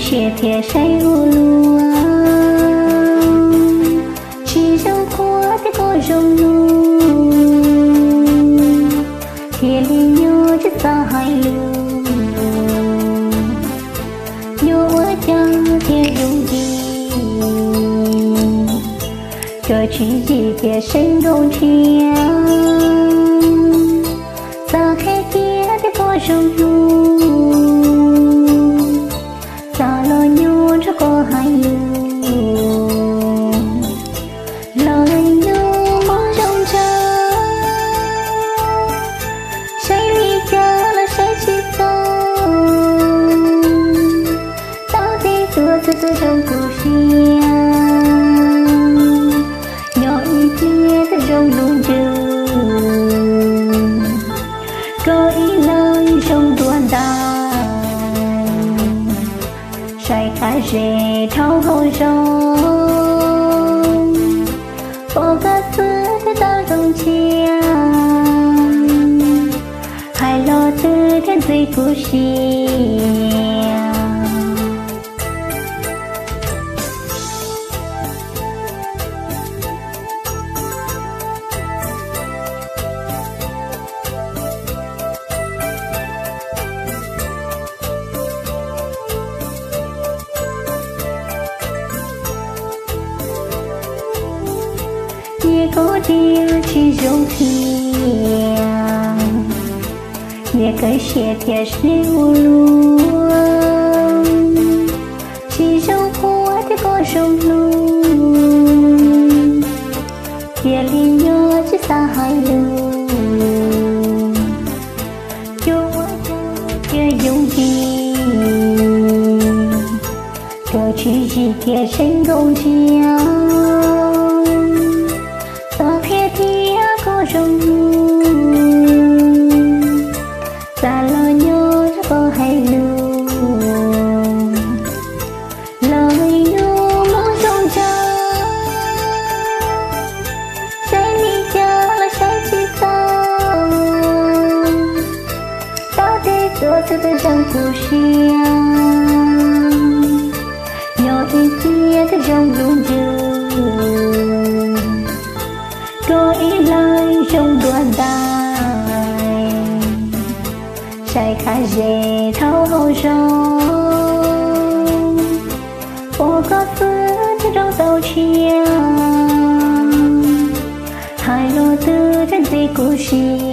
siab thiab saib ua luaj, tsis zoo qhuas thiab koj zoo lug, thiaj li nyuaj tsis xav hais lus. Yuav ua cas thiaj yooj yim, koj tsis yim thiab saib nrau nrhiav, xav qhia kiag thiab koj zoo lug, xav los nyuaj nrog koj hais lus. Los hnub mob zoo ntshav, saib li cas los saib tsis txog, tau tej tuaj txhua txhua zoo kuv siab, nyob ib pliag thiaj zoo lub ntsws, koj ib leeg zoo dua ntais, saib qab zeb dhau hauv zos, pom koj xwb thiaj tau zoo ntsia, hais los twb thiaj ntxim kuv siab. Cia koj diam tsis zoo thiab, cia koj siab thiab saib ua luaj, tsis zoo qhuas thiab koj zoo lug, thiaj li nyuaj tsis xav hais lus. Yuav ua cas thiaj yooj yim, koj tsis yim thiab saib nrau nrhiav, xav qhia thiab koj zoo lug, xav los nyuaj nrog koj hais lus. Los hnub mob zoo ntshav, saib li cas los saib tsis txog, tau tej tuaj txhua txhua zoo kuv siab, nyob ib pliag thiaj zoo lub ntsws, koj ib leeg zoo dua ntais, saib qab zeb dhau hauv zos, pom koj xwb thiaj rau tau tshiab, hais los twb thiaj ntxim kuv siab.